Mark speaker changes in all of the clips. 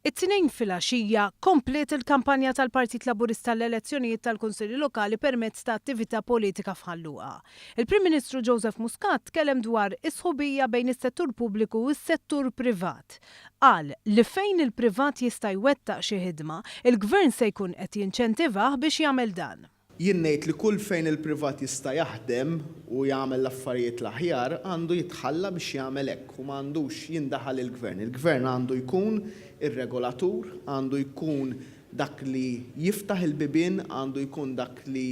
Speaker 1: It-Tnejn filgħaxija kompliet il-kampanja tal-Partit Laburista għall-elezzjonijiet tal-Kunsilli Lokali permezz ta' attività politika f'Ħal Luqa. Il-Prim Ministru Joseph Muscat tkellem dwar is-sħubija bejn is-settur pubbliku u s-settur privat. Qal li fejn il-privat jista' jwettaq xi ħidma, il-Gvern se jkun qed jinċentivah biex jagħmel dan.
Speaker 2: Jien ngħid li kull fejn il-privat jista' jaħdem u jagħmel l-affarijiet l-aħjar għandu jitħalla biex jagħmel hekk u ma għandux jindaħal il-Gvern. Il-Gvern għandu jkun ir-regolatur, għandu jkun dak li jiftaħ il-bibien, għandu jkun dak li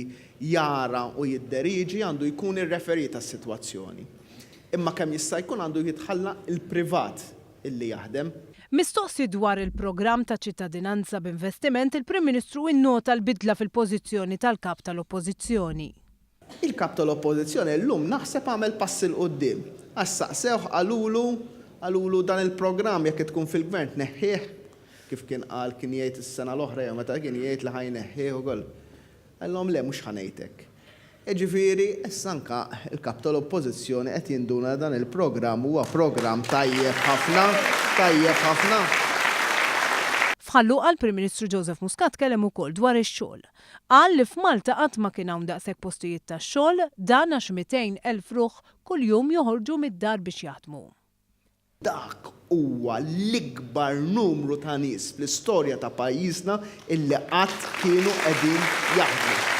Speaker 2: jara u jidderieġi, għandu jkun ir-referee tas-sitwazzjoni. Imma kemm jista' jkun għandu jitħalla l-privat illi jaħdem.
Speaker 1: Mistoqsi dwar il-programm ta' ċittadinanza b'investiment, il-Prim Ministru innota l-bidla fil-pożizzjoni tal-Kap tal-Oppożizzjoni.
Speaker 2: Il-Kap tal-Oppożizzjoni llum naħseb għamel pass 'il quddiem. Għax saqsewh qalulu, qalulu dan il-programm jekk tkun fil-Gvern tneħħih? Kif kien qal kien jgħid is-sena l-oħra jew meta kien jgħid li ħa jneħħih ukoll. Qalilhom le mhux ħa ngħid hekk. Jiġifieri issa anke l-Kap tal-Oppożizzjoni qed jinduna li dan il-programm huwa programm tajjeb ħafna, tajjeb ħafna.
Speaker 1: F'Ħal Luqa l-Prim Ministru Joseph Muscat tkellem ukoll dwar ix-xogħol. Qal li f'Malta qatt ma kien hawn daqshekk postijiet tax-xogħol, dan għax 200,000 ruħ kuljum joħorġu mid-dar biex jaħdmu.
Speaker 2: Dak huwa l-ikbar numru ta' nies fl-istorja ta' pajjiżna illi qatt kienu qegħdin jaħdmu.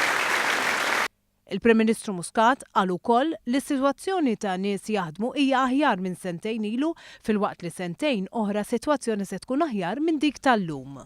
Speaker 1: Il-Prim Ministru Muscat qal ukoll li s-sitwazzjoni ta' nies jaħdmu hija aħjar minn sentejn ilu filwaqt li sentejn oħra s-sitwazzjoni se tkun aħjar minn dik tal-lum.